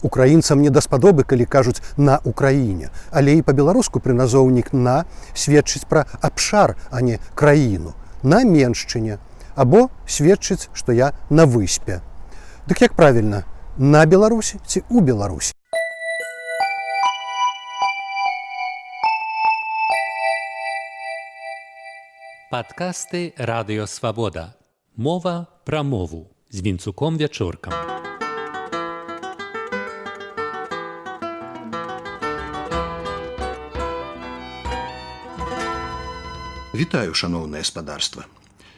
Украінцам не даспадобы, калі кажуць «на Украіне», але і па-беларуску прыназоўнік «на» сведчыць пра абшар, а не краіну. На Меншчыне. Або сведчыць, што я на выспе. Дык як правільна, на Беларусі ці ў Беларусі? Падкасты Радыё Свабода. Мова пра мову з Вінцуком Вячоркам. Вітаю, шаноўнае спадарства.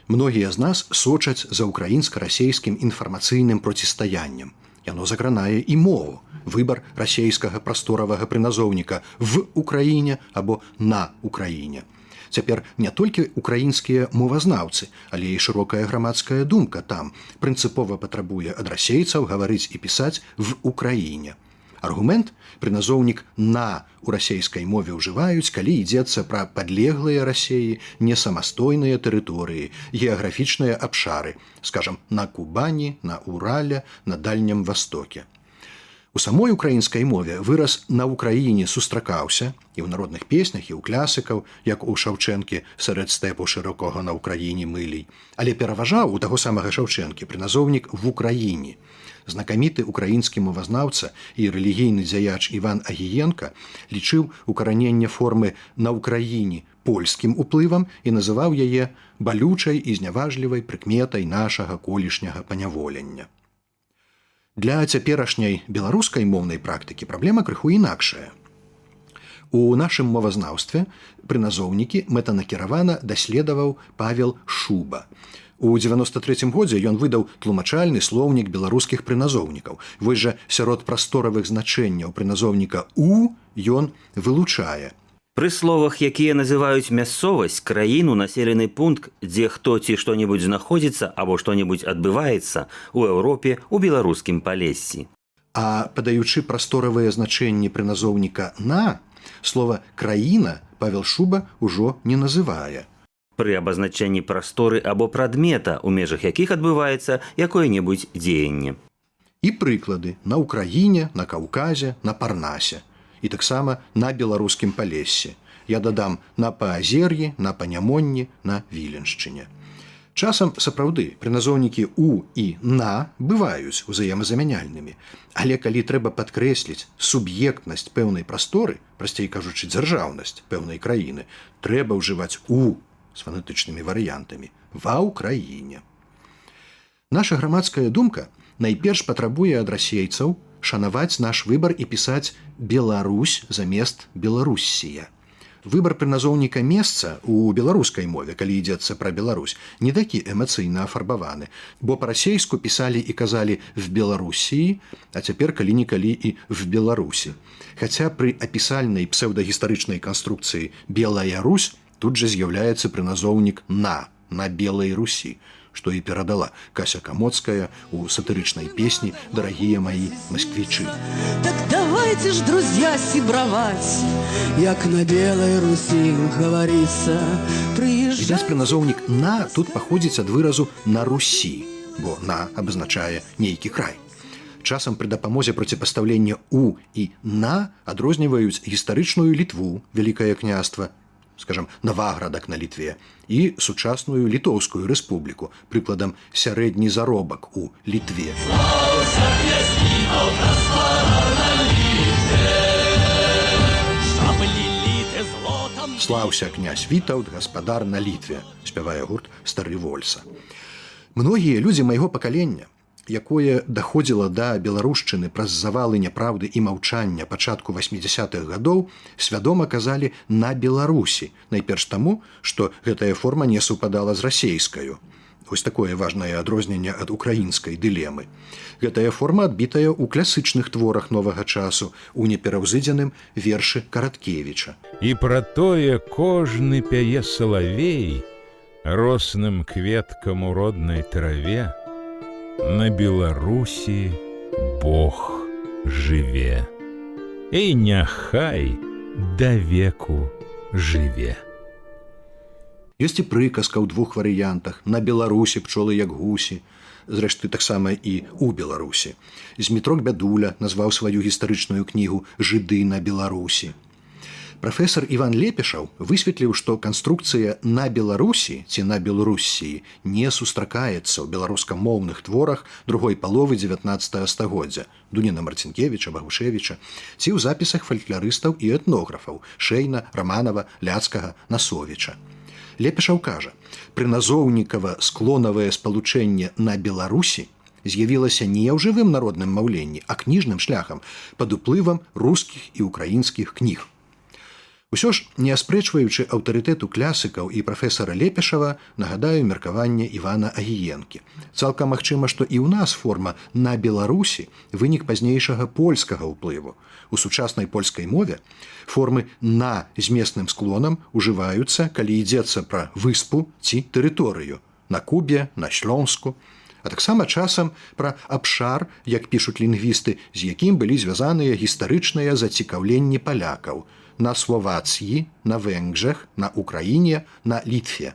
Многія з нас сочаць за украінска-расейскім інфармацыйным процістаяннем. Яно закранае і мову, выбар расейскага прасторавага прыназоўніка в Украіне або на Украіне. Цяпер не толькі украінскія мовазнаўцы, але і шырокая грамадская думка там прынцыпова патрабуе ад расейцаў гаварыць і пісаць в Украіне. Аргумент: прыназоўнік «на» у расейскай мове ўжываюць, калі ідзецца пра падлеглыя Расеі несамастойныя тэрыторыі, геаграфічныя абшары, скажам, на Кубані, на Урале, на Дальнем Востоке. У самой украінскай мове выраз «на Украіне» сустракаўся і ў народных песнях, і ў клясыкаў, як у Шаўчэнкі «Сярод стэпу шырокага на Украіне мылей». Але пераважаў у таго самага Шаўчэнкі прыназоўнік «в Украіне». Знакаміты украінскі мовазнаўца і рэлігійны дзяяч Іван Агіенка лічыў укараненне формы «на Украіне» польскім уплывам і называў яе балючай і зняважлівай прыкметай нашага колішняга паняволення. Для цяперашняй беларускай моўнай практыкі праблема крыху інакшая. У нашым мовазнаўстве прыназоўнікі мэтанакіравана даследаваў Павел Шуба. У 93 годзе ён выдаў тлумачальны слоўнік беларускіх прыназоўнікаў. Вось жа сярод прасторавых значэнняў прыназоўніка «у» ён вылучае. Пры словах, якія называюць мясцовасць, краіну, населены пункт, дзе хто ці што-небудзь знаходзіцца або што-небудзь адбываецца у Еўропе, у беларускім Палессі. А падаючы прасторавыя значэнні прыназоўніка «на», слова «краіна» Павел Шуба ўжо не называе. Пры абазначэнні прасторы або прадмета, у межах якіх адбываецца якое-небудзь дзеянне. І прыклады на Украіне, на Каўказе, на Парнасе. І таксама на беларускім Палессі. Я дадам на Паазер'і, на Панямонні, на Віленшчыне. Часам, сапраўды, прыназоўнікі «у» і «на» бываюць узаемазамяняльнымі. Але калі трэба падкрэсліць суб'ектнасць пэўнай прасторы, прасцей кажучы, дзяржаўнасць пэўнай краіны, трэба ўжываць «у» з фанетычнымі варыянтамі «ва Украіне». Наша грамадская думка найперш патрабуе ад расейцаў шанаваць наш выбар і пісаць «Беларусь» замест «Беларуссія». Выбар прыназоўніка месца у беларускай мове, калі ідзецца пра Беларусь, не такі эмацыйна афарбаваны, бо па-расейску пісалі і казалі «в Беларуссіі», а цяпер калі-нікалі і «в Беларусі». Хаця пры апісальнай псеўдагістарычнай канструкцыі «Белая Русь» тут жа з'яўляецца прыназоўнік «на», на Белай Русі, што і перадала Кася Камоцкая у сатырычнай песні «Дорогие мои москвичи». Так давайте ж, друзья, сябраваць, як на Белой Руси говорится. Приезжайте. Відаць, прыназоўнік «на» тут паходзіць ад выразу «на Русі», бо «на» абазначае нейкі край. Часам пры дапамозе проціпастаўлення «у» і «на» адрозніваюць гістарычную Літву, Вялікае княства, скажам, Наваградак на Літве, і сучасную Літоўскую рэспубліку, прыкладам, сярэдні заробак у Літве. Слаўся князь Вітаўт, гаспадар на Літве, спявае гурт Стары Вольса. Многія людзі майго пакалення, якое даходзіла да беларушчыны праз завалы няпраўды і маўчання пачатку 80-х гадоў, свядома казалі «на Беларусі», найперш таму, што гэтая форма не супадала з расейскаю. Вось такое важнае адрозненне ад украінскай дылемы. Гэтая форма адбітая ў класычных творах новага часу, у непераўзыдзеным вершы Караткевіча. І пра тое кожны пяе салавей, росным кветкам у роднай траве, на Беларусі Бог жыве. І няхай да веку жыве. Ёсць і прыказка ў двух варыянтах: на Беларусі пчолы як гусі. зрэшты, таксама і у Беларусі. Змітрок Бядуля назваў сваю гістарычную кнігу «Жыды на Беларусі». Прафесар Іван Лепешаў высветліў, што канструкцыя на Беларусі ці на Белоруссіі не сустракаецца ў беларускамоўных творах другой паловы 19 стагоддзя Дуніна Марцінкевіча, Багушевіча ці ў запісах фалькларыстаў і этнографаў Шэйна, Раманава, Ляцкага, Насовіча. Лепешаў кажа: прыназоўнікава-склонавае спалучэнне на Беларусі з'явілася не ў жывым народным маўленні, а кніжным шляхам пад уплывам рускіх і украінскіх кніг. Усё ж, не аспрэчваючы аўтарытэту клясыкаў і прафесара Лепешава, нагадаю меркаванне Івана Агіенкі. Цалкам магчыма, што і ў нас форма на Беларусі вынік пазнейшага польскага ўплыву. У сучаснай польскай мове формы на з местным склонам ужываюцца, калі ідзецца пра выспу ці тэрыторыю на Кубе, на Шлёнску, а таксама часам пра абшар, як пішуць лінгвісты, з якім былі звязаныя гістарычныя зацікаўленні палякаў на Словацыі, на Венграх, на Украіне, на Літве.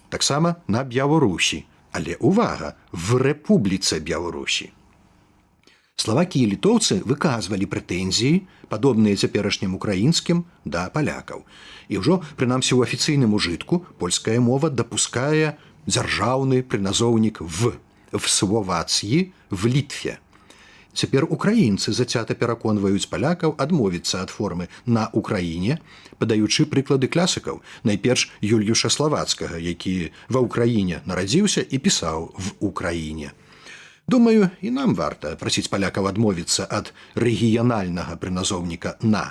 Таксама на Бяларусі, але увага, в Рэпубліцы Беларусі. Славакі і літоўцы выказвалі прэтэнзіі, падобныя цяперашнім украінскім да палякаў. І ўжо, прынамсі ў афіцыйным ужытку, польская мова дапускае дзяржаўны прыназоўнік в Словацыі, в Літве. Цяпер украінцы зацята пераконваюць палякаў адмовіцца ад формы на Украіне, падаючы прыклады клясыкаў, найперш Юльюша Славацкага, які ва Ўкраіне нарадзіўся і пісаў в Украіне. Думаю, і нам варта прасіць палякаў адмовіцца ад рэгіянальнага прыназоўніка на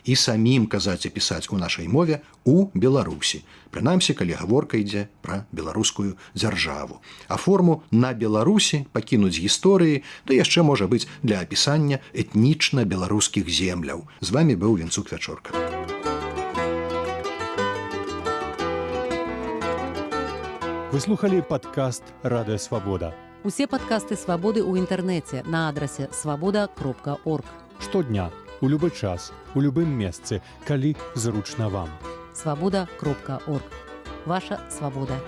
і самім казаць і пісаць у нашай мове у Беларусі, прынамсі, калі гаворка ідзе пра беларускую дзяржаву. А форму на Беларусі пакінуць гісторыі, да яшчэ можа быць для апісання этнічна-беларускіх земляў. З вамі быў Вінцук Вячорка. Вы слухалі падкаст Радыё Свабода. Усе падкасты Свабоды ў інтэрнэце на адрасе свабода.орг. Штодня, у любы час, у любым месцы, калі зручна вам. Свабода.орг. Ваша свабода.